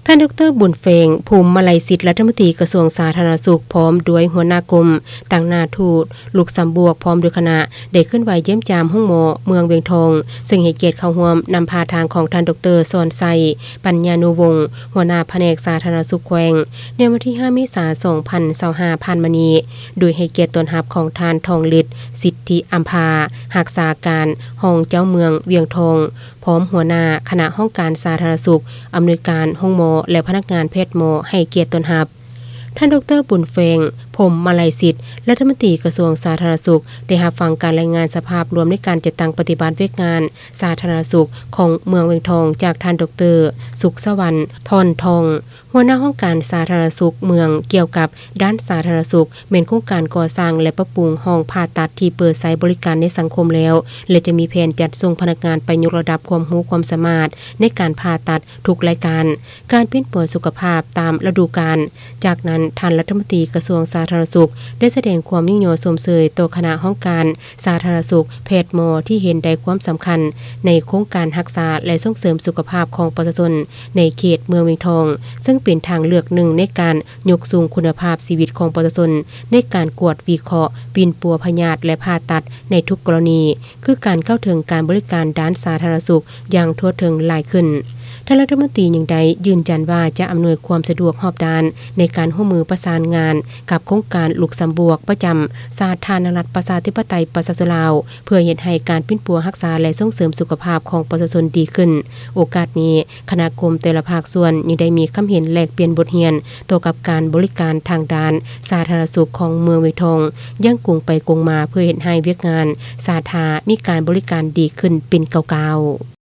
ທ່ານ ດຣ. ບຸນແຝງ ພູມມະໄລສິດ ລັດຖະມົນຕີກະຊວງສາທາລະນະສຸກ ພ້ອມດ້ວຍຫົວໜ້າກົມ ຕາງໜ້າທູດ ລຸກຊຳບວກ ພ້ອມດ້ວຍຄະນະ ໄດ້ເຄື່ອນໄຫວຢ້ຽມຢາມໂຮງໝໍເມືອງວຽງທອງ, ເຊິ່ງໃຫ້ກຽດເຂົ້າຮ່ວມນຳພາທາງຂອງທ່ານ ດຣ. ສອນໄຊ ປັນຍານຸວົງ ຫົວໜ້າພະແນກສາທາລະນະສຸກແຂວງ ໃນວັນທີຫ້າ ເມສາ ສອງພັນຊາວຫ້າ ຜ່ານມານີ້ ໂດຍໃຫ້ກຽດຕ້ອນຮັບຂອງທ່ານ ທອງລຶດ ສິດທິອຳພາ ຮັກສາການຮອງເຈົ້າເມືອງວຽງທອງ ພ້ອມຫົວໜ້າຄະນະຫ້ອງການສາທາລະນະສຸກ, ອຳນວຍການໂຮງໝໍ ແລະ ພະນັກງານແພດໝໍໃຫ້ກຽດຕ້ອນຮັບ. ທ່ານ ດຣ. ບຸນແຝງ ພົມມະໄລສິດ ລັດຖະມົນຕີກະຊວງສາທາລະນະສຸກ ໄດ້ຮັບຟັງການລາຍງານສະພາບລວມໃນການຈັດຕັ້ງປະຕິບັດວຽກງານສາທາລະນະສຸກຂອງເມືອງວຽງທອງ ຈາກທ່ານ ດຣ. ສຸກສະຫວັນ ທ່ອນທອງ ຫົວໜ້າຫ້ອງການສາທາລະນະສຸກເມືອງ ກ່ຽວກັບດ້ານສາທາລະນະສຸກ ແມ່ນໂຄງການກໍ່ສ້າງ ແລະ ປັບປຸງຫ້ອງຜ່າຕັດທີ່ເປີດໃຊ້ບໍລິການໃນສັງຄົມແລ້ວ ແລະ ຈະມີແຜນຈັດສົ່ງພະນັກງານໄປຍົກລະດັບຄວາມຮູ້ຄວາມສາມາດໃນການຜ່າຕັດທຸກລາຍການ, ການປິ່ນປົວສຸຂະພາບຕາມລະດູການ. ຈາກນັ້ນ, ທ່ານລັດຖະມົນຕີກະຊວງສາທາລະນະສຸກ ໄດ້ສະແດງຄວາມຍິນຍອມຊົມເຊີຍຕໍ່ຄະນະຫ້ອງການສາທາລະນະສຸກ, ແພດໝໍທີ່ເຫັນໄດ້ຄວາມສຳຄັນໃນໂຄງການຮັກສາ ແລະ ສົ່ງເສີມສຸຂະພາບຂອງປະຊາຊົນໃນເຂດເມືອງວຽງທອງ, ເຊິ່ງເປັນທາງເລືອກໜຶ່ງໃນການຍົກສູງຄຸນນະພາບຊີວິດຂອງປະຊາຊົນ ໃນການກວດວິເຄາະ, ປິ່ນປົວພະຍາດ ແລະ ຜ່າຕັດໃນທຸກກໍລະນີ ຄືການເຂົ້າເຖິງການບໍລິການດ້ານສາທາລະນະສຸກຢ່າງທົ່ວເຖິງຫຼາຍຂຶ້ນ. ທ່ານລັດຖະມົນຕີຍັງໄດ້ຢືນຢັນວ່າຈະອຳນວຍຄວາມສະດວກຮອບດ້ານໃນການຮ່ວມມືປະສານງານກັບໂຄງການລຸກຊຳບວກປະຈຳສາທາລະນະລັດປະຊາທິປະໄຕປະຊາຊົນລາວ ເພື່ອເຮັດໃຫ້ການປິ່ນປົວຮັກສາ ແລະ ສົ່ງເສີມສຸຂະພາບຂອງປະຊາຊົນດີຂຶ້ນ. ໂອກາດນີ້, ຄະນະກົມແຕ່ລະພາກສ່ວນຍັງໄດ້ມີຄຳເຫັນແລກປ່ຽນບົດຮຽນຕໍ່ກັບການບໍລິການທາງດ້ານສາທາລະນະສຸກຂອງເມືອງວຽງທອງຢ່າງກົງໄປກົງມາ ເພື່ອເຮັດໃຫ້ວຽກງານສາທາມີການບໍລິການດີຂຶ້ນເປັນກ້າວໆ.